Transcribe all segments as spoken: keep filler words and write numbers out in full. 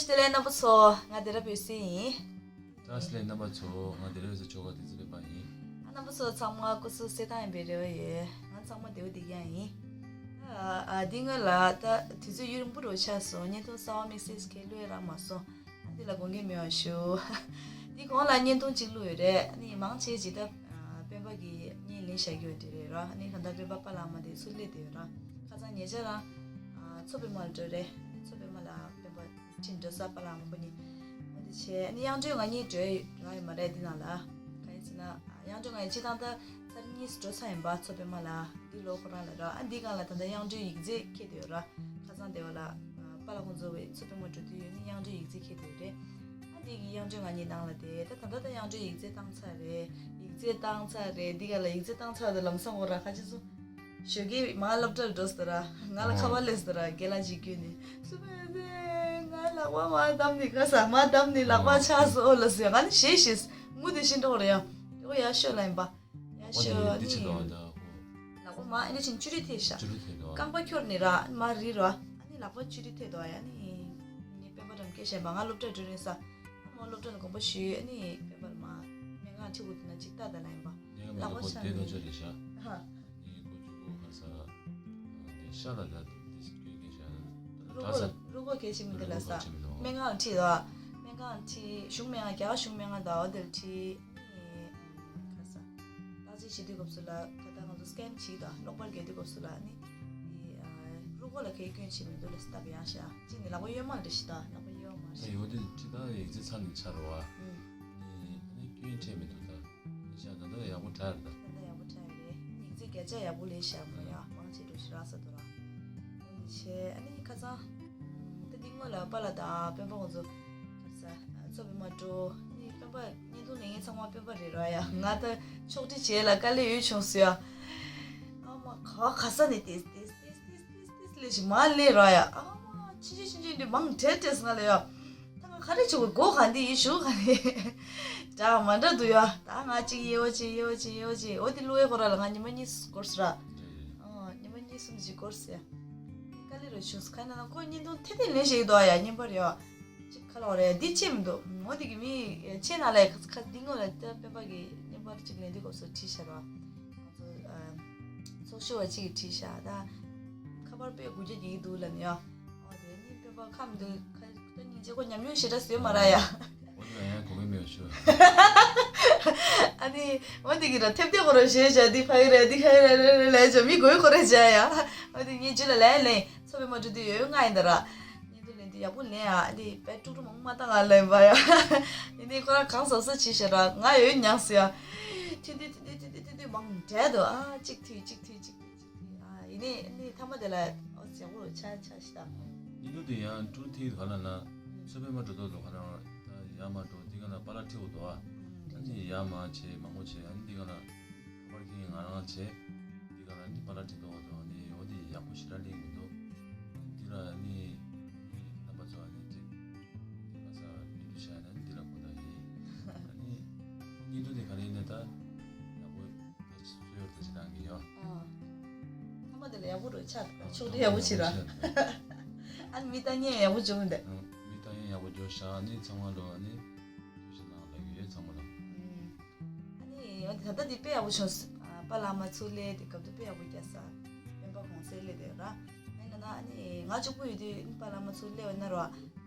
བཀྲ་ཤིས་བདེ་ལེགས་རྣམ་པ་ཚོ། ང་བདེ་རབ་འོད་ཟེར་ཡིན། བཀྲ་ཤིས་བདེ་ལེགས་རྣམ་པ་ཚོ། ང་བདེ་རབ་འོད་ཟེར་ཆོལ་ཁ་བདེ་ཚེ་སྤེན་པ་ཡིན། ཨ། རྣམ་པ་ཚོ་ཚང་མ་སྐུ་གཟུགས་གསལ་ཐང་ཡིན་པའི་རེ་བ་ཡོད། ང་ཚང་མ་བདེ་པོ་བདེ་རྐྱང་ཡིན། ཨ། ཨ། འདི་སྔོན་ལ་ད་དུས་ཚོད་ཡུན་རིང་པོ་རུ་ཆགས་སོང་། བརྙན་ཐུང་གསར་པ་དམིགས་བསལ་གྱི་བླུགས་རག་མ་སོང་། ཨ། འདི་ལ་དགོངས་འགལ་མེད་པ་ཞུ། འདི་གོང་ལ་བརྙན་ཐུང་གཅིག་བླུགས་ཡོད་རེད། ཨ་ནི་མང་ཆེ་ཅིག་ད་སྤེན་པ་གི་བརྙན་ལེན་བཞག་གི་ཡོད་དེ་རེད་ར། ཨ་ནི་གང་ལྟར་སྤེན་པ་པཱ་ལགས་མ་དེ་ཚུར་སླེབས་བསྡད་ཡོད་ར། ཁ་སང་ཉེ་ཆར་རང་མཚོ་པདྨ་ལ་འགྲོ་རེད། མཚོ་པདྨ་ལ་སྤེན་པ་ཁྲིད་འགྲོ་ས། པཱ་ལགས་མང་པོ་གཉིས། འོ་དེ་བྱས་ཨ་ནི་དབྱངས་སྒྲོན་ང་གཉིས་འགྲོ་ཡ་ཡོད་ར་ཡོད་མ་རེད་འདི་ནང་ལ། གང་ཡིན་ཟེར་ན་དབྱངས་སྒྲོན་ང་གཉིས་སྤྱིར་བཏང་ད་ཚར་གཉིས་འགྲོ་ཚར་ཡིན་པ། མཚོ་པདྨ་ལ་འདི་ལོ་ཁོ་རང་ལ་ར། ཨ། འདི་སྒང་ལ་ད་ལྟ་དབྱངས་སྒྲོན་ཡིག་རྩིས་འཁྱེར་བསྡད་ཡོད་ར། ཁ་སང་དེ་བ་ལ་པཱ་ལགས་ཁོང་ཚོ་བས་མཚོ་པདྨ་འགྲོ་དུས་ཡོད་ནི་དབྱངས་སྒྲོན་ཡིག་རྩིས་འཁྱེར་བསྡད་ཡོད་རེད། ཨ། འདི་གི་དབྱངས་སྒྲོན་ང་གཉིས་ནང་ལ་དེ་ད་ད་ལྟ་ད་དབྱངས་སྒྲོན་ཡིག་རྩིས་བཏང་ཚར་རེད། ཡིག་རྩིས་བཏང་ཚར་རེད། འདི་ག་ལ་ཡིག་རྩིས་བཏང་ཚར་དུས་ལམ་སང་འོ་ར་ཁ་ཆེ་སོང་། ཞོགས་ཀས་མ་སློབ་གྲྭར་འགྲོ་སོང་ར། ང་ལ་ཁ་པར་སླེབས་སོང་ར། རྒན་ལགས་ཅིག་བརྒྱུད་ནས། སུ་མེད་ཟེར། ང་ལག་པ་མར་བསྡམས་ནས། ཁ་ས་མར་བསྡམས་ནས་ལག་པ་ཆག་སོང་ལ་ཟེར། ང་ནི་ཞེད་ཤེས་ངུ་དེ་བཞིན་འགྲོ་རེད་ཡ། ཨོ་ཡ་ཤོད་ལ་ཡིན་པ། ཡ་ཨོ་ཤོད་དེ་ཨ་འདི་ནི། ཅི་དང་ད་ཁོ། ལག་པ་མར་ཨ་ནི་ཅིན་ཅུ་རི་ཐེ་ཤ། ཅུ་རི་ཐེ་དོ། རྐང་པ་འཁྱོར་ནས་ར་མར་རི་ར། ཨ་ནི་ལག་པ་ཅུ་རི་ཐེ་དོ་ཡ། ཨ་ནི་ནི་སྤེན་པ་རང་སྐད་བཤད་པ། ང་སློབ་གྲྭར་འགྲོ་རན་ས། ཨ་མོ་སློབ་གྲྭ་ནས་དགོངས་པ་ཞུས། ཨ་ནི་སྤེན་པ་ལ་མར་སྨན་ཁང་ཁྲིད་དགོས་འདུག་ན་ཅིག་ལྟ་ད་ལ་ཡིན་པ། ངས་མི་ལག་པ་འདུག་ཁོ་ཆག་དེ་ནས་དོན་ཆ་རེད་ཤག་ཧ། ནི་ཁོ་ཅུ་ཁོ་ཁ་ས་དེ་ཤ་ལ་ད་དེ་སྐྱོན་གྱི་ཤ། རུ་ད་ས་ཁོ་རུ་ཁོ་གལ་ཆེ་མི་འདུག་ལ་ས། རུ་ཁོ་གལ་ཆེ་མི་འདུག་སྨན་ཁང་ཁྲིད་དོ། སྨན་ཁང་ཁྲིད། གཞུང་སྨན་ཁང་། རྒྱ་གར་གཞུང་སྨན་ཁང་དང་འོ་དེར་ཁྲིད། ནི་ཁ་ས་བརྟག་དཔྱད་བྱེད་དུས་སྐབས་སུ་ལ་ད་ལྟ་ང་ཚོ་སི་ཀེན་བྱེད་དང་གློག་པར་རྒྱག་དུས་སྐབས་སུ་ལ་ནི་ནི་རུ་ཁོ་ལ་གའི་སྐྱོན་ཆེ་མི་འདུག་ལ་སྟབས་ཡག་ཤག་ཅིག་ནི་ལག་པ་གཡོན་མ་ལ་རེ་ཞིག་དང་ལག་པ་གཡོན་མ་ད་ཞིག་ཡོད་དེ་ཁྲིད་ད་ཡིག་རྩིས་ཚར་ནས་ཆ་རོ་བ། ཨུམ། ནི་ནི་སྐྱོན་ཆེ་མི་འདུག་ད། ཤ་ད་ད་ཡག་པོ་དྲག་རེད་ད། ད་ད་ཡག་པོ་དྲག་ཡོད་རེད། ཡིག་རྩིས་བརྒྱ་ཆ་ཡག་པོ་ལས་ཤག་མོ་ཡ། མང་ཆེ་འགྲོ་ཞིག་རག་ས་འདུག་ར། འོ་ནི་བྱས་ཨ་ནི་ཁ་སང་ད་འདི་སྔོན་ལ་པཱ་ལགས་དང་སྤེན་པ་ཁོང་ཚོ་ག་རེ་ཟ་མཚོ་པདྨ་འགྲོ་ནི་སྤེན་པ་བརྙན་ཐུང་ལེན་མཁན་ཚང་མ་སྤེན་པ་རེད་ར་ཡ། ང་ད་ཕྱོགས་སྒྲིག་བྱས་ལ་དཀའ་ལས་ཡོད་བྱུང་སོང་ཡ། ཨ་མ་ག་ག་ས་ནས་ཏེས་ཏེས་ལས་ཞིག་མ་ལས་ར་ཡ། ཨ་མ་ཆུང་ཆུང་ཆུང་ཆུང་འདི་མང་དྲེ་དྲེས་ང་ལ་ཡ། ད་ང་ག་རེ་བྱེད་དགོས་གོ་ག་འདི་ཡིན་ཞུ་ག་རེ། འདྲ་མ་འདྲ་འདུག་ཡ། ད་ང་གཅིག་དབྱེ་བ་ཕྱེ་དབྱེ་བ་ཕྱེ་དབྱེ་བ་ཕྱེ། འོ་དེ་བླུག་ཡས་ཁོ་ར་ལ་ང་ཉི་མ་གཉིས་འགོར་སོང་ར། ཨ་ཉི་མ་གཉིས་གསུམ་ཅིག་འགོར་སོང་ཡ། དཀའ་ལས་རུ་བྱུང་སོང་། ག་ན་ན་ཁོ་བརྙན་ཐུང་ཐེ་ཐེ་ལེན་བྱེད་ཀྱི་འདུག་ཡ། བརྙན་པར་ཡ། ཅིག་ག་ལ་བ་རེད་འདི་ཅི་མི་འདུག་འོ་དེ་གི་མི་ཆེ་ན་ལས་ཁ་ཁ་འདི་ངོ་ལ་ད་སྤེན་པ་གི་བརྙན་པར་ཅིག་ལེན་དུས་སྐབས་སུ་བྲིས་ཤག་ར། ང་ཚོ་ཚོགས་ཞུགས་པ་གཅིག་གིས་བྲིས་ཤག་ད། ཁ་པར་དཔེ་དགུ་བརྒྱ་རྒྱག་གི་འདུག་ལབ་ནས་ཡ། འོ་དེ་ནི་སྤེན་པ་ཁམས་འདུག་ཁ་ད་སྙིང་རྗེ་ཁོ་ཉམས་མྱོང་ཞེ་དྲག་བཟོས་མ་ར་ཡ། འོ་དེ་ལ་ཡང་གོ་མི་མེད་ཞུ། ཨ་ནི་འོ་དེ་གི་ར་ཐེབས་ཐེབས་ཁོ་ར་བཞེས་བྱ་འདི་ཕ་གི་རེད་འདི་ཁ་གི་རེད་རེད་རེད་ལས་བྱ་མི་དགོས་ཁོ་ར་བྱ་ཡ། འོ་དེ་ངས་རྒྱུད་ལ་ལས་ལས་ཚོ་པའི་མ་འགྲོ་དུས་ཡོད་ང་ཡིན་ད་ར། བརྙན་ཐུང་ལེན་དུས་ཡག་པོ་ལེན་ཨ། འདི་དཔེ་དཀྲུག་དཀྲུག་མང་མ་བཏང་ང་ལེན་པ་ཡ། ཡིན་ནའི་ཁོ་རང་གང་བཟོ་བཟོ་བྱེད་ཤེས་ར་ང་ཡོད་མྱངས་སོ་ཡ། ཐུན་ཐུན་ཐུན་ཐུན་ཐུན་ཐུན་ཐུན་མང་འདྲ་འདུག་ཨ། གཅིག་ཐུན་གཅིག་ཐུན་གཅིག་ཐུན་གཅིག་ཐུན་ཨ། ཡིན་ནའི་ནི་མཐའ་མ་དེ་ལ་ཨོ་ཡག་པོ་ཆ་ཆ་ཞིག་དང་། ཡིན་ནའི་དེ་ཡང་དཀྲུག་ཐིག་ག་ལ་ན་ཚོ་པའི་མ་འགྲོ་དོ་དོ་ག་རང་ད་ཡ་མ་འགྲོ་དེ་ག་ན་པ་ལ་ཁྲིད་འོ་དོ་ཨ། ཨ་ནི་ཡ་མ་བྱེད་མང་པོ་བྱེད་ཨ་ནི་དེ་ག་ན། ཁ་པར་ཁྱེར་ང་རང་བྱས། འདི་ག་ལ་ནི་པ་ལ་ཁྲིད་དོ་དོ་ནི་འོ་དེ་ཡག་པོ་ཞེ་དྲག་ལེན་མི་འདུག་འདི་ལ་ནི་རྣམ་པ་ཚོ་ནི་ཅིག་འདི་ག་ས་མི་འདུག་བྱས་ན་འདི་ལ་གོ་ད་ཡིན། ནི་ཉིན་དུ་ནི་ག་རེ་ནི་ད་ཡག་པོ་ད་ཅི་སུ་ཡོར་ད་ཅི་གཏང་གི་ཡོད། ཨ། ཐ་མ་དེ་ལ་ཡག་པོ་རུ་ཆགས་ཕྱོགས་དེ་ཡག་པོ་བྱེད་ར། ཨ་ནི་མི་ལྟ་ཉན་ཡག་པོ་བྱུང་འདི། མི་ལྟ་ཉན་ཡག་པོ་བྱུང་ཤག་ནི་ཚང་མ་ལོ་ནི་ཐུགས་ཞེ་གནང་ལ་ཡོད་ཚང་མ་ལ། ཨ་ནི་ད་ལྟ་འདི་དཔེ་ཡག་པོ་བྱུང་། ཨ། པཱ་ལགས་མ་ཚུར་སླེབས་དེ་སྐབས་དུ་དཔེ་ཡག་པོ་བསྐྱལ་ས། སྤེན་པ་གོང་སེ་སླེབས་དེ་ར། ཨ་ནི་ན་ཨ་ནི་ང་གཅིག་པུ་ཡོད་དུས་པཱ་ལགས་མ་ཚུར་སླེབས་ན་ར།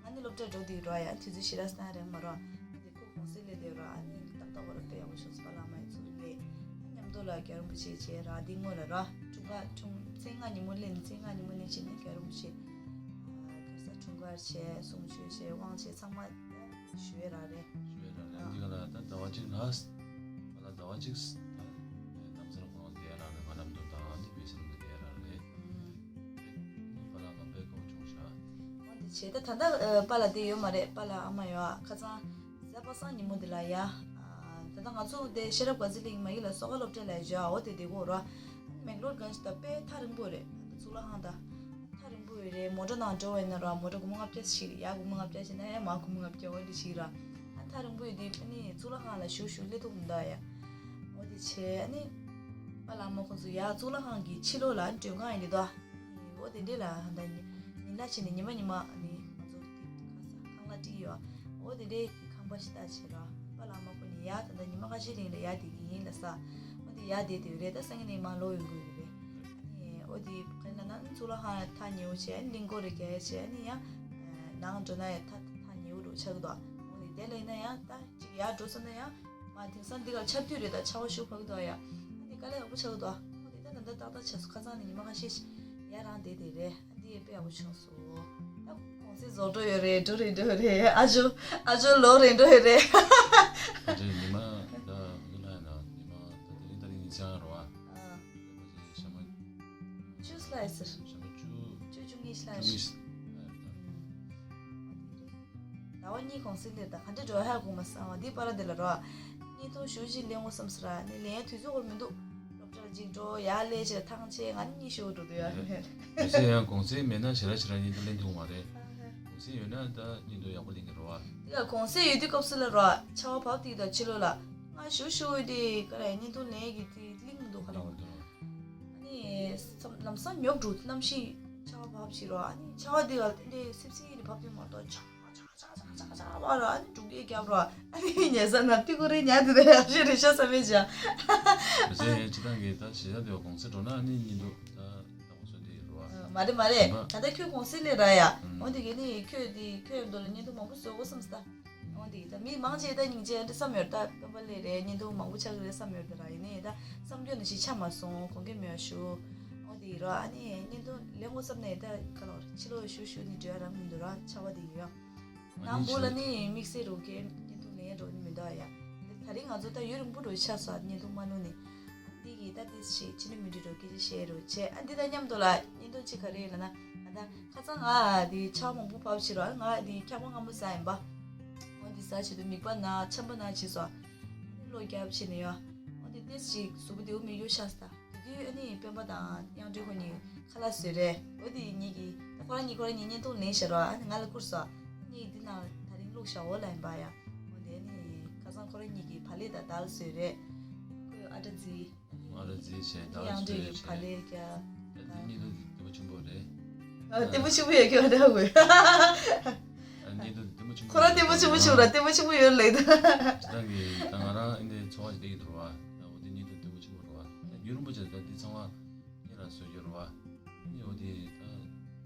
ང་ནི་སློབ་གྲྭར་འགྲོ་དུས་ར་ཡ་དུས་ཚོད་ཞེ་དྲག་སྟན་རན་མ་ར། ཨ་ནི་ཁོ་གོང་སེ་སླེབས་དེ་ར་ཨ་ནི་ཏག་ཏག་བར་དཔེ་ཡག་པོ་བྱུང་སོང་། པཱ་ལགས་མ་ཡི་ཚུར་སླེབས། མཉམ་དུ་ལ་རྒྱལ་བ་རིན་པོ་ཆེ་བྱས་ར་འདི་སྔོན་ལ་ར་འཁྲུངས་སྐར་འཁྲུངས་མཚན་ལྔ་ཉིན་མོ་སླེབས་ནས་མཚན་ལྔ་ཉིན་མོ་ནས་བྱས་ནས་རྒྱལ་བ་རིན་པོ་ཆེ། ཨ། ག་རེ་ཟ་འཁྲུངས་སྐར་བྱས་གསུང་ཆོས་བྱས་དབང་བྱས་ཚང་མ། ཞུ་ཡས་རག་རེད། ཞུ་ཡས་རག་རེད། ཨ། འདི་ག་ལ་ད་ཟླ་བ་གཅིག་ལ། ང་ལ་ཟླ་བ་གཅིག་ད་ལམ་སང་ཁོང་བསྡད་རག་རེད། ང་ལམ་དུ་དང་འདི་བེ་སི་ལམ་དུ་བསྡད་རག་རེད། ཨུམ། ཨ་ནི་པཱ་ལགས་ང་དཔེ་དགའ་བོ་བྱུང་ཤག་འོ་འདི་བྱས་ད་ད་ལྟ་པཱ་ལགས་དེ་ཡོད་མ་རེད། པཱ་ལགས་ཨ་མ་ཡོད་ཨ། ཁ་སང་གཟའ་པ་སངས་ཉིན་མོ་འདི་ལ་ཡ། ད་ལྟ་ང་ཚོ་དེ་ཤེས་རབ་དགའ་ཚལ་གླིང་མ་ཡིག་ལ་གསོལ་ཁ་སློབ་གྲྭ་ལ་ཡ་འོ་དེ་དེ་གོ་ར། མེག་ལོར་གང་ཞིག་ད་དཔེ་ཐག་རིང་པོ་རེད། གཙུག་ལག་ཁང་ད། ཐག་རིང་པོ་ཡོད་རེད། མོ་ཊ་ནང་འགྲོ་བ་ཡིན་ན་ར་མོ་ཊ་སྒོར་མོ་ལྔ་བརྒྱ་ཞིག་རེད། ཡར་སྒོར་མོ་ལྔ་བརྒྱ་ཞིག་ན་ཡར་མར་སྒོར་མོ་ལྔ་བརྒྱ་འོ་འདི་ཞིག་ར། ཨ་ཐག་རིང་པོ་ཡོད་དུས་ཨ་ནི་གཙུག་ལག་ཁང་ལ་བཞུགས་བཞུགས་སླེབས་ཐུབ་མི་འདུག་ཡ། འོ་དེ་བྱས་ཨ་ནི་པཱ་ལགས་མ་ཁོང་ཚོ་ཡར་གཙུག་ལག་ཁང་གི་ཕྱི་ལོགས་ལ་མགྲོན་ཁང་ཡིན་འདི་དོ། འོ་དེ་འདྲས་ལ་ད་ཉི་ཉི་ཟླ་ཕྱིན་ནས་ཉི་མ་ཉི་མ་ཨ་ནི་ང་ཚོ་དེ་ཁ་ས་ཁང་གླ་ བྲིས་ཡོད། འོ་དེ་འདྲའི་ཁང་པ་ཞིག་ལྟ་བྱས་ར། པཱ་ལགས་མ་ཁོ་ནི་ཡ་ད་ལྟ་ཉི་མ་ཁ་ཤས་རིང་ལ་ཡ་བསྡད་ཀྱི་ཡིན་ལབ་ས། འོ་དེ་ཡ་བསྡད་དེ་རེད། ད་སང་ཉིན་ནས་མར་ལོག་ཡོང་དགོས་ཀྱི་རེད། ཨ་ནི་འོ་དེ་ག་ན་ན་ཚུར་ལ་ཧ་ཐག་ཉེ་བོ་བྱས། ཨ་ནི་གླིང་སྐོར་རེ་རྒྱག་ཡ་བྱས། ཨ་ནི་ཡང་ནང་འགྲོ་ན་ཡང་ཐག་ཐག་ཉེ་བོ་འགྲོ་ཆགས་ཀྱི་འདུག་འོ་དེ་དེ་ལ་ཡིན་ན་ཡང་ད་ཅིག་ཡར་འགྲོ་སོང་ན་ཡང་མ་དེང་སང་འདི་ག་ཆར་དུས་རེད། ད་ཆར་པ་ཤུགས་བབས་ཀྱི་འདུག་ཡ། ཨ་ནི་དཀའ་ལས་ཡག་པོ་ཆགས་ཀྱི་འདུག་འོ་དེ་ད་ད་ལྟ་ཏག་ཏག་བྱས་སོང་། ཁ་སང་ནས་ཉི་མ་ཁ་ཤས་ཤིག་ཡར་རང་བསྡད་དེ་རེད། འདི་དཔེ་ཡག་པོ་བྱུང་སོང་། ད་གུང་སེང་རྫོགས་འགྲོ་ཡོད་རེད། འགྲོ་རེད་འགྲོ་རེད། ཨ་ཇོ་ཨ་ཇོ་ལོག་རེད་འགྲོ་ཡོད་རེད། ད་ཉི་མ་ད་ག་ལ་ཡིན་ན་ཉི་མ་ད་དེ་རིང་ད་རིང་ཉིན་ཤར་རོ། ཨ། ཞག་མ་བཅུ་སླེབས་ཟེར། ཞག་མ་བཅུ། བཅུ་བཅུ་གཉིས་སླེབས། བཅུ་གཉིས། ཟླ་བ་གཉིས་གུང་སེང་སླེབས། ད་ག་འདྲ་འགྲོ་ཧ་གོ་མ་སོང་། འདི་པར་འདི་ལ་རོ། བརྙན་ཐུང་ཞུ་ཞིག་ལེན་དགོས་བསམ་སོང་ར། ནི་ལེན་ཡ་དུས་ཚོད་ཁོར་མི་འདུག་སློབ་གྲྭར་གཅིག་འགྲོ། ཡར་སླེབས་བྱས་ཐང་ཆད། ང་ནི་གཉིད་ཤོར་འགྲོ་འདུག་ཡ། ཡོད་ཚད་ཡང་གུང་སེང་མེད་ན་ཞེ་དྲག་ཞེ་དྲག་བརྙན་ཐུང་ལེན་ཐུབ་མ་རེད། གུང་སེང་ཡོད་ན་ད་བརྙན་ཐུང་ཡག་པོ་ལེན་གྱི་རེད་བ། དེ་ག་གུང་སེང་ཡོད་དུས་སྐབས་སུ་ལ་རོ། ཆར་པ་བབས་དུས་དང་ཕྱི་ལོགས་ལ་ང་ཞུ་ཞུ་འོས་དེ་ག་རེ་བརྙན་ཐུང་ལེན་གྱི་དེ་ལེན་མི་འདུག་ཁ་ལོ། ཨ་ནི་ལམ་སང་ཉོབ་འགྲོ། གནམ་གཤིས་ཆར་པ་བབས་ཤིག་རོ། ཨ་ནི་ཆར་པ་དེ་ག་དེ་འདྲའི་སིབ་སིབ་ནི་བབས་དུས་མ་གཏོགས་ཆ་ཆ་ཆ་ཆ་ཆ་བ་ར། ཨ་ནི་འབྲུག་སྐད་རྒྱབ་ར། ཨ་ནི་ཉལ་ས་ན་ཏི་ཀོ་རེ་ཉལ་དེ་རེད། ཨ་ཤེ་རེ་ཤ་ས་མེད་ཅ། བྱས་ཡང་སྤྱི་བཏང་གི་ད་གཞིས་ཆགས་དེ་བ་གུང་སེང་འགྲོ་ན་ཨ་ནི་བརྙན་ཐུང་ད་ལྟ་བ་བཟོ་དེ་ཡོད་རེད་བ། མ་རེད་མ་རེད། ད་ལྟ་ཁྱོད་གུང་སེང་སླེབས་ར་ཡ། འོ་དེ་གས་ནི་ཁྱོད་དེ་ཁྱོད་འདོ་ལ་བརྙན་ཐུང་མང་པོ་བཟོ་དགོས་བསམ་སྟ། འོ་དེ་ད་མི་མང་ཆེ་ད་སྙིང་རྗེ་འདྲ་བསམ་ཡོད། ད་སྤེན་པ་སླེབས་རེད། བརྙན་ཐུང་མང་པོ་ཆགས་ཀྱི་རེད་བསམ་ཡོད་ད་ར། ཡིན་ནའི་ད་བསམ་རྒྱུ་ནི་ཞིག་ཆགས་མ་སོང་། དགོངས་འགལ་མེད་པ་ཞུ། འོ་དེ་ར། ཨ་ནི་བརྙན་ཐུང་ལེན་དགོས་བསམ་ནས་ད་ཁ་ལོ་ཕྱི་ལོགས་ཞུ་ཞུ་ནི་འགྲོ་ཡ་རང་མི་འདུག་ར། ཆར་པ་དེ་ཡོད། ནང་སྦུག་ལ་ནི་དམིགས་བསལ་རོ་གས་བརྙན་ཐུང་ལེན་འགྲོ་ནི་མི་འདུག་ཡ། ད་རིང་ང་ཚོ་ད་ཡུན་རིང་པོ་འགྲོ་ཆགས་སོང་བརྙན་ཐུང་མ་བླུགས་ནི། འདི་གི་ད་ཏིས་ཞིག་ཕྱི་ནུ་མི་འདྲི་འགྲོ་སྐད་ཆ་བཤད་རོགས་བྱས། ཨ་འདི་དང་མཉམ་དུ་ལ་བརྙན་ཐུང་གཅིག་ག་རེ་ཡིན་ལབ་ན། ཨ་ད་ཁ་སང་ང་འདི་ཆར་མང་པོ་བབས་ཕྱིར་རོ། ང་འདི་འཁྱག་པ་སྔ་མོ་ཟ་ཡིན་པ། འོ་འདི་ཟ་བྱེད་དུ་མིད་པ་ན་ཆམ་པ་ན་བྱེད་སོ། ཨ་ནི་གློ་རྒྱབ་བྱེད་ནས་ཡོ། འོ་འདི་ཏིས་ཞིག་གཟུགས་པོ་དེའུ་མིག་ཡོ་ཤ་སྟ། དེ་དུས་ཨ་ནི་སྤེན་པ་དང་དབྱངས་སྒྲོན་ཁོ་གཉིས་ཁ་ལག་བཟོས་རེད། འོ་དེ་གཉིས་ཀྱིས་ད་ཁོ་རང་གཉིས་ཁོ་རང་གཉིས་བརྙན་ཐུང་ལེན་ཤག་རོ། ཨ་ནི་ང་ལ་བསྐུར་སོང་། ཨ་ནི་འདི་ནང་ད་རིང་བླུགས་ཤག་འོ་ལ་ཡིན་པ་ཡ། འོ་དེ་ནི་ཁ་སང་ཁོ་རང་གཉིས་ཀྱིས་བག་ལེབ་དང་དལ་བཟོས་རེད། ཁོས་ཨ་ཏྲ་རྫི། ཨ་ཏྲ་རྫི་བྱས་དལ་དབྱངས་སྒྲོན་བཟོས་གྱིས་བྱས། བག་ལེབ་རྒྱག་ད་འདི་བརྙན་ཐུང་འདི་ལྟད་མོ་ཆེན་པོ་རེད། ཨ་ལྟད་མོ་ཆེན་པོ་ཡོད་ཀྱི་མ་འདྲ་བས། ཨ་བརྙན་ཐུང་འདི་ལྟད་མོ་ཆེན་པོ་ཁོ་རང་རེད། ལྟད་མོ་ཆེན་པོ་བྱུང་ར། ལྟད་མོ་ཆེན་པོ་ཡོད་ལེགས་ད། ད་གི་ད་ང་རང་ཨ་ནི་ཚོར་བ་ཞིག་སླེབས་ཀྱི་འདུག་ར་བ། ད་འོ་འདི་བརྙན་ཐུང་ལྟད་མོ་ཆེན་པོ་རེད་བ། ད་ཡུན་རིང་པོ་བྱས་ད་འདི་ཚང་མ། ངས་རང་བཟོས་རྒྱུ་རེད་བ། ཨ་ནི་འོ་དེ་ད་དེ་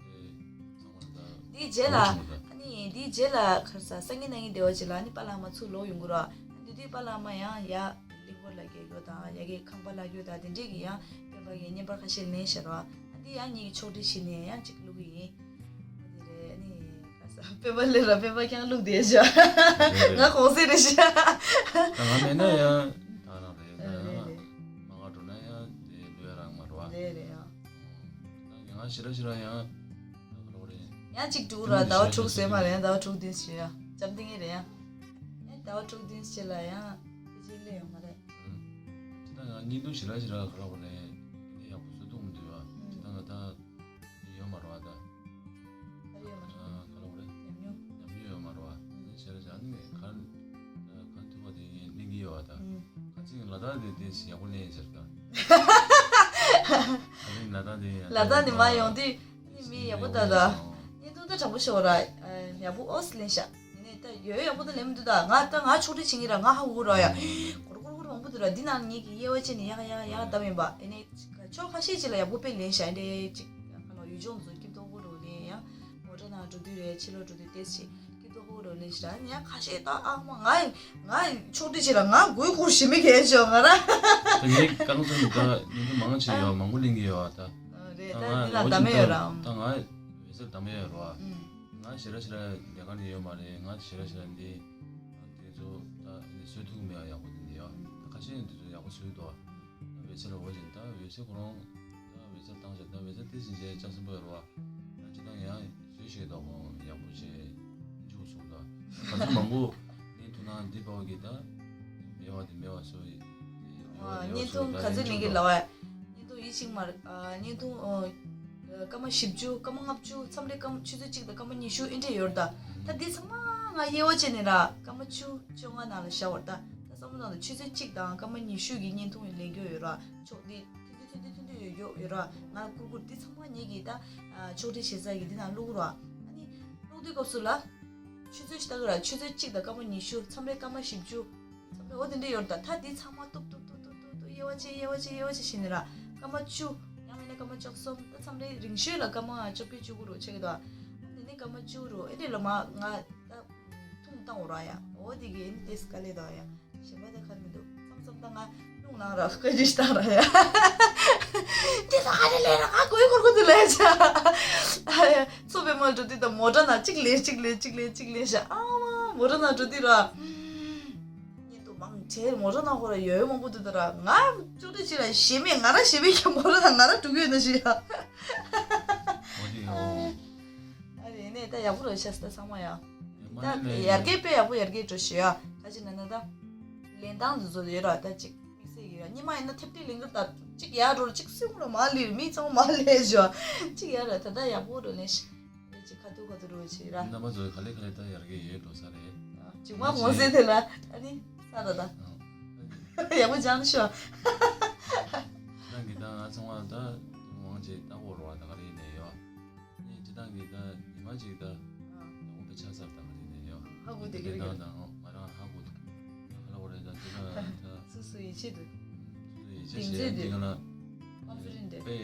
ཚང་མ་ད་དེའི་རྗེས་ལ། གོ་བྱུང་ད། ཨ་ནི་དེའི་རྗེས་ལ་ཁར་ས་སང་ཉིན་གནངས་ཉིན་སྡེ་བ་ཅིག་ལ་ཨ་ནི་པཱ་ལགས་མ་ཚུར་ལོག་ཡོང་གི་ར། ཨ་ནི་དེ་དུས་པཱ་ལགས་མ་ཡང་ཡ་གླིང་སྐོར་ལ་རྒྱལ་རྒྱུ་དང་ཡ་གི་ཁང་པ་ལ་རྒྱུ་དང་དེ་འདྲས་ཀྱི་ཡང་སྤེན་པ་གི་བརྙན་པར་ཁ་ཤས་ལེན་ཤག་ར། ཨ་འདི་ཡང་ངེད་ཀྱི་ཕྱོགས་སྒྲིག་བྱས་ནས་ཡང་གཅིག་བླུག་གི་ཡིན། འོ་དེ་རེད། ཨ་ནི་ཁ་ས་སྤེན་པ་ལེ་ར་སྤེན་པ་ཀྱང་བླུག་བསྡད་ཤག་རེད་རེད། ང་གོང་ཟེར་རེད་ཤག་ད་ང་མེད་ན་ཡང་ད་རང་རེད། ད་རེད་ཡང་རེད། མ་ག་འགྲོ་ན་ཡང་དེ་ལོས་རང་མ་རོ་བ། རེད་རེད་ཡ། ད་ང་ཞེ་དྲག་ཞེ་དྲག་ཡང་ད་ག་རོ་རེད། ཡང་གཅིག་དྲུག་ར་ཟླ་བ་དྲུག་ཟེར་མ་རེད། ཡང་ཟླ་བ་དྲུག་བདུན་ཞེ་ཡ་འཇམ་ཐིང་ངེ་རེད་ཡ། ཡང་ཟླ་བ་དྲུག་བདུན་ཞེ་ལ་ཡང་ཕལ་ཆེར་སླེབས་ཡོང་མ་རེད། ད་ང་བརྙན་ཐུང་ཞེ་དྲག་ཞེ་དྲག་ག་རོ་རེད། དེ་ཡག་པོ་བཟོ་ཐུབ་མི་འདུག་ཡ། ད་ང་ད། ཡོད་མ་རེད་བ་ད། ག་རེ་ཡོད་མ་རེད། ཨ་ག་ལ་བ་རེད། ཉམས་མྱོང་། ཉམས་མྱོང་ཡོད་མ་རེད་བ། ཨ་ནི་བྱས་ར་བྱས་ཨ་ནི་ག་ག་ཐུབ་པ་དེ་ངས་གླེང་གི་ཡོད་བ་ད། ཨུམ། ཁ་ཅིག་ལ་དྭགས་དེ་དེ་ཞིག་ཡག་པོ་གླེང་ཡོད་ཟེར་ད། ཨ་ནི་ལ་དྭགས་དེ་ཡང་ལ་དྭགས་ནས་མར་ཡོང་དུས་ཨ་ནི་མི་ཡག་པོ་ད་ད། བརྙན་ཐུང་ད་དྲང་པོ་ཤོད་ར། ཡག་པོ་ཨོ་སི་ལེན་ཤག་ཡིན་ནའི་ད་ཡོད་ཡག་པོ་ད་ལེན་མི་འདུག་ད་ང་ད་ང་ཕྱོགས་སྒྲིག་བྱེད་ཀྱི་ར། ང་ཧ་གོ་ར་ཡ། ཨུམ། གོར་གོར་གོར་མང་པོ་འདུག་ར། འདི་ནང་ངེད་ཀྱི་དབྱེ་བ་ཕྱེ་ནས་ཡག་ཡག་ཡག་བདམས་ཡིན་པ། ཨ་ནི་ཕྱོགས་ཁ་ཤས་ཅིག་ལ་ཡག་པོ་དཔེ་ལེན་ཤག་འདྲེ་ཅིག་ཁ་ལོ་ཡུལ་ལྗོངས་ཚོ་སྐྱིད་ཏོག་པོ་རུ་ལེན་ཡང་མོ་ཊ་ནང་འགྲོ་དུས་རེད། ཕྱི་ལོགས་འགྲོ་དུས་ཏེ་ཞིག་སྐྱིད་ཏོག་པོ་རུ་ལེན་ཤག་ཡང་ཁ་ཤས་ད་ཨ་མ་ང་ང་ཕྱོགས་སྒྲིག་བྱེད་ལ་ང་དགོས་སྐོར་ཞིག་མི་གལ་ཆེ་ང་ར། ད་ངས་རྐང་ཚོ་ནི་ད་ཉིན་ཐོ་མང་ཆེ་ཡོད་མང་པོ་ལེན་གྱི་ཡོད་ད། རེད་ད་ང་འདི་ལ་འོ་བདམས་ཡོད་ར། ད་ང་བེ་ས་བདམས་ཡོད་ར། ང་ཞེ་དྲག་ཞེ་དྲག་ལས་ཀ་ནི་ཡོད་མ་རེད། ང་ཞེ་དྲག་ཞེ་དྲག་འདི་དེ་ཚོ་ད་ནི་བཟོ་ཐུབ་མེད་ཡག་པོ་དེ་འདི་ཡོད། ད་ཁ་ཤས་ནི་དེ་ཚོ་ཡག་པོ་བཟོས་འདུག་ད་བེ་ས་ལ་འོ་བྱས་ད་བེ་ས་ཁོ་རང་ད་བེ་ས་བཏང་བྱས་ད་བེ་ས་དེ་བཞིན་བྱས་ལྕགས་སྲིན་པོ་ཡོད་ར་བ། ཡང་ཅི་ད་ཡང་བཟོས་ཤིག་ད་ཁོང་ཡག་པོ་བྱས་འཇུག་སོང་ད། ག་ཚོད་མང་པོ་ནི་ཐུག་ན་འདི་པའོ་གི་ད་མེད་བ་དེ་མེད་བ་བཟོ་ཡི། བརྙན་ཐུང་ག་ཚོད་ལེན་གི་ལ་བ། བརྙན་ཐུང་ཡིད་ཆེས་མ་རེད། བརྙན་ཐུང་སྐར་མ་བཞི་བཅུ་སྐར་མ་ལྔ་བཅུ་མཚམས་རེ་སྐར་མ་ཆུ་ཚོད་གཅིག་དང་སྐར་མ་ཉི་ཤུ་ཨེ་འདྲས་ཡོད་རེད་ད། ད་འདི་ཚང་མ་ང་དབྱེ་བ་བྱས་ནས་ར་སྐར་མ་བཅུ་བཅོ་ལྔ་ནང་ལ་བཞག་པ་རེད་ད། ད་བསམ་བློ་བཏང་དང་ཆུ་ཚོད་གཅིག་དང་སྐར་མ་ཉི་ཤུ་གི་བརྙན་ཐུང་ལེན་རྒྱུ་ཡོད་ར། ཕྱོགས་འདི་ཐུན་ཐུན་ཐུན་ཐུན་ཐུན་ཡོད་ཡོད་ཡོད་ར། ང་ལ་བསྐུར་བསྐུར་འདི་ཚང་མ་ངེད་ཀྱིས་ད་ཕྱོགས་སྒྲིག་བྱེད་ས་གི་འདི་ནང་བླུག་ར། ཨ་ནི་བླུག་དུས་སྐབས་སུ་ལ། ཆུ་ཚོད་ཞིག་ལྟ་གི་ར། ཆུ་ཚོད་གཅིག་དང་སྐར་མ་ཉི་ཤུ། མཚམས་རེ་སྐར་མ་བཞི་བཅུ། མཚམས་རེ་འོ་དེ་འདྲ་ཡོད་རེད། ད་ད་དེ་ཚང་མ་གཏུབ་གཏུབ་གཏུབ་གཏུབ་གཏུབ་གཏུབ། དབྱེ་བ་ཕྱེ། དབྱེ་བ་ཕྱེ། དབྱེ་བ་ཕྱེ་བྱས་ནས་ར། སྐར་མ་བཅུ། ཡང་མིན་ན་སྐར་མ་བཅུ་གསུམ། ད་མཚམས་རེ་རིང་ཤོས་ལ་སྐར་མ་བཅོ་བརྒྱད་བཅུ་དགུ་རུ་ཆགས་ཀྱི་འདུག་དེ་ནས་སྐར་མ་བཅུ་རུ་ཨེ་འདྲ་ལ་མ་ང་ད་ཐུང་བཏང་འོ་ར་ཡ། འོ་དེ་གི་ཨེ་ནི་དེ་དཀའ་ལས་འདུག་ཡ། གཞན་པ་ད་ག་རེ་མི་འདུག་མཚམས་མཚམས་ད་ང་རླུང་ལངས་ར་སྐད་ཅིག་བཏང་ར་ཡ། དེ་ད་ག་རེ་ལས་ར། ང་གོས་འཁོར་གོ་དུ་ལས་ཆ། ཨ་ཡ། མཚོ་པདྨ་འགྲོ་དུས་ད་མོ་ཊ་ནང་གཅིག་ལས་གཅིག་ལས་གཅིག་ལས་གཅིག་ལས་ཤ། ཨ་མ་མོ་ཊ་ནང་འགྲོ་དུས་ར། ཉིན་དུ་མང་ཆེར་མོ་ཊ་ནང་ཁོ་ར་ཡོད་མང་པོ་འདུག་ད་ར། ང་ཅོག་ཏྲི་ཅི་ར་ཞེ་མེད། ང་ར་ཞེ་མེད་ཀྱང་མོ་ཊ་ནང་ང་ར་འགྲོ་གི་ཡོད་ན་ཞེ་ཡ། འོ་དེ་ཡོ། ཨ་རེ་ནས་ད་ཡག་པོ་ར་ཤ་སྟ་ཚང་མ་ཡ། ད་ཡར་རྒྱས་དཔེ་ཡག་པོ་ཡར་རྒྱས་འགྲོ་ཞེ་ཡ། ཁ་ཅིག་ན་ན་ད། ལེན་སྟངས་འདི་ཚོ་ཡོད་ར། ད་ཅིག་དམིགས་བསལ་ཡོད་ར། ཉི་མ་ཡིན་ན་ཐེབས་ཏེ་ལེན་གི་ར། ད་ཅིག་ཡར་འགྲོ་ར་ཅིག་སེམས་ལ་མ་ལེ། མི་ཚང་མ་ལེ་ཞོ། ཅིག་ཡར་ར་ད་ད་ཡག་པོ་འགྲོ་ལེན་ཤ། ཅིག་ཁ་ཐུག་ཁ་ཐུག་རོ་ཆེ་ར། རྣམ་པ་ཚོ་ག་ལེ་ག་ལེ་ད་ཡར་རྒྱས་ཡོད་འགྲོ་ས་རེད། ཅིག་མ་མོ་ཟེ་དེ་ལ་ཨ་ནི་ས་ར་ད། ཡག་པོ་སྦྱང་ཤོ། ནང་གི་ད་ང་ཚང་མ་ད་དབང་ཆེ་ལྟ་བོ་རོ་བ་ད་ག་རེ་ནས་ཡོད། ནི་སྤྱི་བཏང་གི་ད་ཉི་མ་ཅིག་ད་ཨ། ད་འོ་ད་ཆ་ཚར་ད་ག་རེ་ནས་ཡོད། ཧ་གོ་དེ་ག་རེ་ད་ད་ང་རང་ཧ་གོ་ད་ག་ལ་འོ་རེད། ད་དེ་ད་ད་སུ་སུ་ཡིད་ཆེས་འདུག་སུ་ཡིད་ཆེས་བྱས་འདི་ག་ལ་ཀོན་ཕི་ཌེན་ཊི་དཔེ་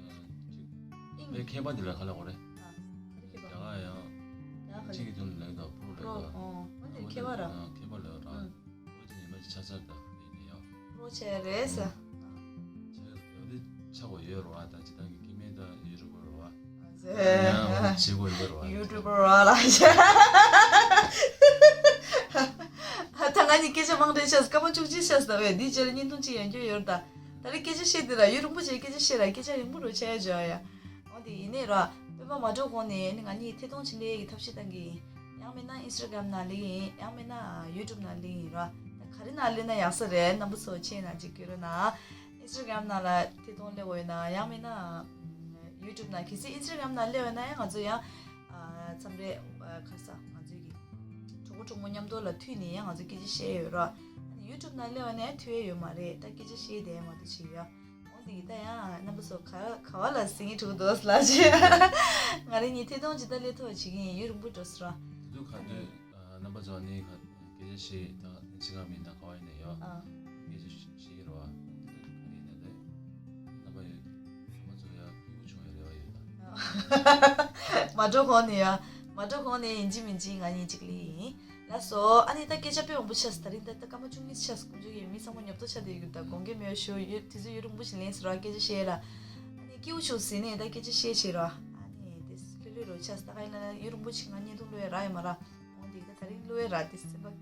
ཨ་ཅིག་དཔེ་མཁས་པ་འདི་ལ་ག་ལ་འོ་རེད། ཨ་ག་རེ་མཁས་པ། རྒྱ་གར་ཡང་ད་ག་ཅིག་གི་དོན་ལ་ད་པོ་རོ་ལ་ད་ཨོ་འོ་འདི་མཁས་པ་ར། ཨ་མཁས་པ་ལ་ར། ཨ། ཁོ་ཅི་ཉི་མ་ཅིག་ཆ་ཚར་ད་ཡིན་ཡོད། པོ་ཆེ་རེད་ཟེར། ཆ་ཡོད་དེ་ཆ་གོ་ཡོད་རོ་ཨ། ད་ཅི་ད་གི་ཀི་མེ་ད་ཡུ་ཊུབ་པར་རོ་ཨ། ཟེར། ཡང་ཆེ་གོ་ཡོད་རོ་ཨ། ཡུ་ཊུབ་པར་རོ་ཨ་ལ་ཤ། ད་ང་གཉིས་སྐད་ཆ་མང་དྲགས་ཤ། སྐར་མ་བཅུ་གཅིག་ཤ་ཟེར་བས་འདིའི་རྗེས་ལ་བརྙན་ཐུང་ཅིག་ཡོང་རྒྱུ་ཡོད་ར། ད་ད་རེས་སྐད་ཆ་བཤད་དེ་ར་ཡུན་རིང་པོ་བྱས་སྐད་ཆ་བཤད་ར། སྐད་ཆ་རིང་པོ་རོ་ཆ་ཡ་བྱོས་ཨ་ཡ། འོ་དེ་ཡིན་ནའི་ར། སྤེན་པ་མ་འགྲོ་གོང་ནས་ནི་ང་གཉིས་ཐད་གཏོང་བྱེད་ལས་ཀྱི་ཐབས་ཤེས་གཏང་གི་ཡིན། ཡང་མིན་ན་ཨིན་སི་ཊ་གྷ་རམ་ནང་སླེབས་ཡིན། ཡང་མིན་ན་ཡུ་ཊུབ་ནང་སླེབས་ཡིན་ར། ད་ག་རེ་ནང་སླེབས་ན་ཡག་ས་རེད། རྣམ་པ་ཚོ་ཆེད་ནང་ཅིག་བསྐྱོད་རོགས་གནང་། ཨིན་སི་ཊ་གྷ་རམ་ནང་ལ་ཐད་གཏོང་སླེབས་འོས་ན། ཡང་མིན་ན་ཡུ་ཊུབ་ནང་། གལ་སྲིད་ཨིན་སི་ཊ་གྷ་རམ་ནང་སླེབས་འོས་ན་ཡང་ང་ཚོ་ཡང་མཚམས་རེ་ཁ་ས་ང་ཚོའི་གི་གྲོགས་པོ་གྲོགས་མོ་མཉམ་དུ་ལ་མཐུད་ནས་ཡང་ང་ཚོ་སྐད་ཆ་བཤད་ཡོད་ར། ཡུ་ཊུབ་ནང་སླེབས་འོས་ན་ཡང་མཐུད་ཡས་ཡོད་མ་རེད། ད་སྐད་ཆ་བཤད་བསྡད་མ་གཏོགས་བྱས་ཡོད། འོ་འདི་གི་ད་ཡང་རྣམ་པ་ཚོ་ག་ག་བ་ལ་ཟིང་ངེ་འགྲོ་གི་འདུག་ལ་ཅི། ང་རེ་གཉིས་ཐད་གཏོང་ཇི་ལྟར་སླེབས་ཐུབ་བྱེད་ཀྱི་ཡིན། ཡུན་རིང་པོ་འགྲོ་སོང་ར། དེ་དུས་ག་དུས་རྣམ་པ་ཚོ་ནི་ག་སྐད་ཆ་བཤད་ད་ཅི་ག་མིན་ད་ག་བ་ཡིན་ན་ཡོད། ཨ། སྐད་ཆ་བཤད་ཀྱི་རེད་བ། དེ་དུས་ག་རེ་ཡིན་ན་དེ་རྣམ་པ་ཡོད། རྣམ་པ་ཚོ་ཡ་སྐྱིད་པོ་བྱུང་ཡ་རེད་བ་ཡོད་ད། མ་འགྲོ་གོང་ནས་ཡ། མ་འགྲོ་གོང་ནས་ཡིན་གཅིག་མིན་གཅིག་ང་གཉིས་གཅིག་ལས་ཡིན། ལགས་སོ། ཨ་ནི་ད་སྐད་ཆ་དཔེ་མང་པོ་ཆགས་སོང་། ད་རིང་ད་ད་སྐར་མ་བཅུ་གཉིས་ཆགས་སོང་། ཁོང་ཚོ་གིས་མི་ཚང་མ་ཉོབ་ཏོ་ཆགས་བསྡད་ཡོད། ད་དགོངས་འགལ་མེད་ཞུ་ཡོད། དུས་ཚོད་ཡུན་རིང་པོ་ཞིག་ལེན་སོང་ར། སྐད་ཆ་བཤད་ལ། ཨ་ནི་སྐྱིད་པོ་བྱུང་ཟིན་ནས་ད་སྐད་ཆ་བཤད་བྱེད་ར། ཨ་ནི་དེ་ལྷོད་ལྷོད་རོ་ཆགས་སོང་། ད་ག་ཡིན་ན་ཡུན་རིང་པོ་ཞིག་ང་བརྙན་ཐུང་ལོས་རག་ཡོད་མ་ར། འོ་འདི་ད་ད་རིང་ལོས་རག་དེ་སེམས་པ་རོ་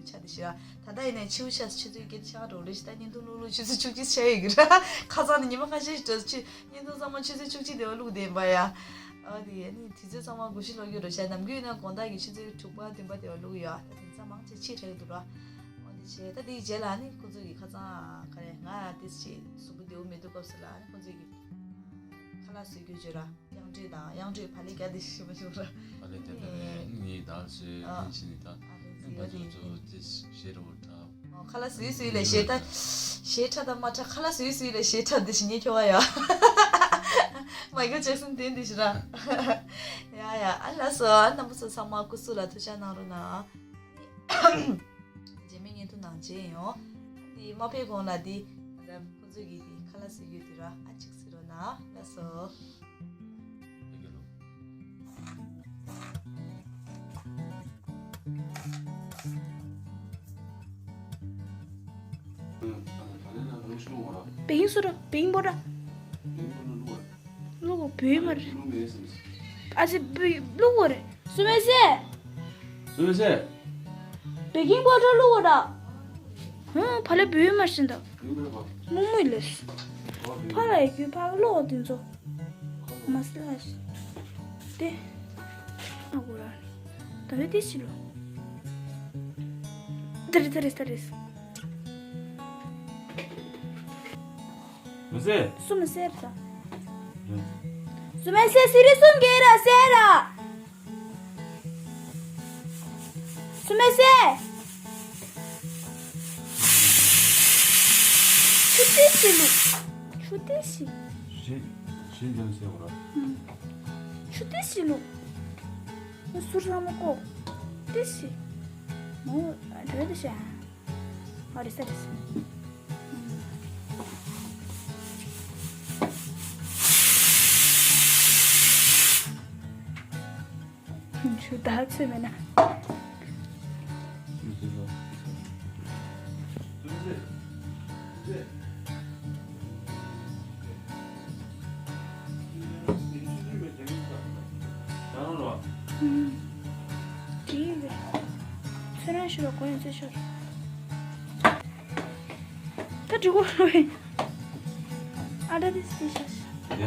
ཆགས་བསྡད་ཤི་ར། ད་ད་ཡིན་ནས་ཕྱི་པོ་ཆགས་སོང་། ཆུ་ཚོད་བརྒྱད་ཆགས་འགྲོ་རེད་ཤི། ད་བརྙན་ཐུང་ལྷོད་ལྷོད་ཆུ་ཚོད་བཅུ་གཅིག་ཆགས་ཡོད་གི་ར། ཁ་སང་ནས་ཉི་མ་ཁ་ཤས་ཤིག་འགྲོ་ཆུ་བརྙན་ཐུང་ཚང་མ་ཆུ་ཚོད་བཅུ་གཅིག་དེ་བ་བླུགས་བསྡད་པ་ཡ། ཨ་དེ་ནི་དུས་ཚོད་ཚང་མ་སྒུལ་ཤུགས་ལོག་གི་རོ་ཤ། ནམ་རྒྱུན་ཡིན་ན་དགོང་དག་གི་ཆུ་ཚོད་དྲུག་པ་བདུན་པ་དེ་བ་བླུགས་ཡོད། ད་དེང་སང་མང་ཆེ་ཕྱི་དྲགས་འདུག་ར། འོ་དེ་བྱས་ད་དེའི་རྗེས་ལ་ནི་ཁོ་ཚོ་གི་ཁ་སང་ག་རེ་ང་དེ་ཞིག་གཟུགས་པོ་བདེ་བོ་མེད་དུས་སྐབས་སུ་ལ་ནི་ཁོ་ཚོ་གི་ཁ་ལག་བཟོ་རྒྱུ་བརྗོད་ར། དབྱངས་སྒྲོལ་དང་། དབྱངས་སྒྲོལ་བག་ལེབ་རྒྱག་དེ་ཞིག་མ་བྱུང་ར། བག་ལེབ་རྒྱག་དེ་རེད། ངས་ད་བཟོས་ཨ་ཕན་ཕྱིན་ནི་ད། ཨ་རེད་ཟེར་ཡ་ད་ནི་ཚོ་ཚོ་དེ་ཞེ་རོ་འཁྲབ། ཨོ་ཁ་ལག་བཟོས་བཟོས་ལས་ཞེ་དྲག་ཞེ་དྲག་དང་མ་དྲག་ཁ་ལག་བཟོས་བཟོས་ལས་ཞེ་དྲག་འདི་ཞིག་ཉེ་ཁྱོ་ག་ཡ། མ་ཁྱོ་ཇེག་སན་དེ་འདི་ཞིག་ར། ཡ་ཡ་ཨ་ལགས་སོ། ཨ་རྣམ་པ་ཚོ་ཚང་མ་སྐུ་གཟུགས་ལ་ཐུགས་ཅག་གནང་རོགས་གནང་། རྗེས་མའི་བརྙན་ཐུང་ནང་མཇལ་ཡོང་། འདི་མ་ཕེབས་གོང་ལ་འདི་ད་ཁོ་ཚོས་ཀྱི་འདི་ཁ་ལག་བཟོས་ཡོད་དེ་ར། ཨ་ཅིག་གཟིགས་རོགས་གནང་། ལགས་སོ། བེ་ཡིན་སུ་ར། བེ་ཡིན་པོ་ར། བླུག་གོ་བུད་མ་རེད། ཨ་ཙི་བུ་བླུག་གོ་རེད། སུ་མེད་སེ། སུ་མེད་སེ། བེ་ཀིང་པའུ་ཌར་བླུག་གོ་ར། ཧུང་ཕ་ལེ་བུད་མ་ཤིན་ད། མུག་མུག་ལེ། ཕ་ལ་ཡི་གུ་ཕ་གི་བླུག་གོ་དེ་ཚོ། མ་སི་ལ་ཤི། དེ། ཨ་གོ་ར། ད་བེ་དེ་ཤི་ལོ། ད་རེ་ད་རེ་ད་རེ། མི་ཟེར། སུ་མི་ཟེར་ད། སུ་མི་ཟེར་སི་རི་སུ་འགེ་ར་ཟེར་ར། སུ་མི་ཟེར། ཆུ་ཏི་སི་ལུ། ཆུ་ཏི་སི། ཞི་ཞི་འདོན་ཟེར་བ་ར། ཆུ་ཏི་སི་ལུ། ང་ཟུར་ལྷ་མོ་ཀོ། This is more, what is this? What is that? ཆུ་དག་ཚོད་མེད་ན། ཁྱེད་རང་ཤི་རོགས་གོ་ཡོང་ཚེ་ཤོར། ད་འགྲིག་གོ་རེད། ཨ་ད་དེ་སི་ཤ་ཤ། ཡ་ཡ།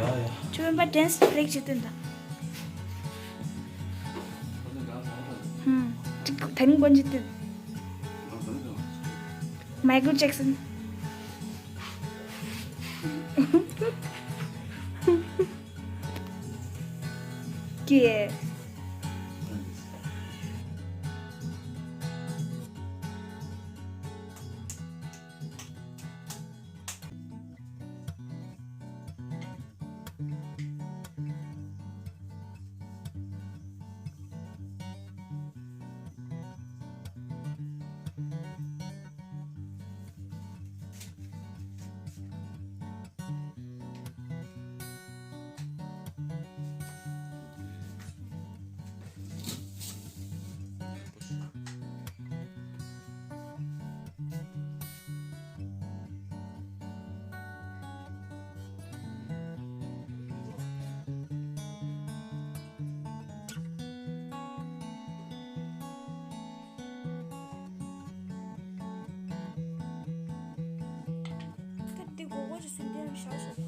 ཁྱོད་པན་པ་ཌན་སི་བྷི་རེག་ཅིག་སྟོན་དང་། ཧུམ། ཅིག་ད་རིང་གོན་ཅིག་སྟོན། མའི་ཀལ་ཇེག་སན། ཀྱེ། ད་འདི་མགོ་སྐོར་གྱི་སུན་ཏན་ཞག་ཞག་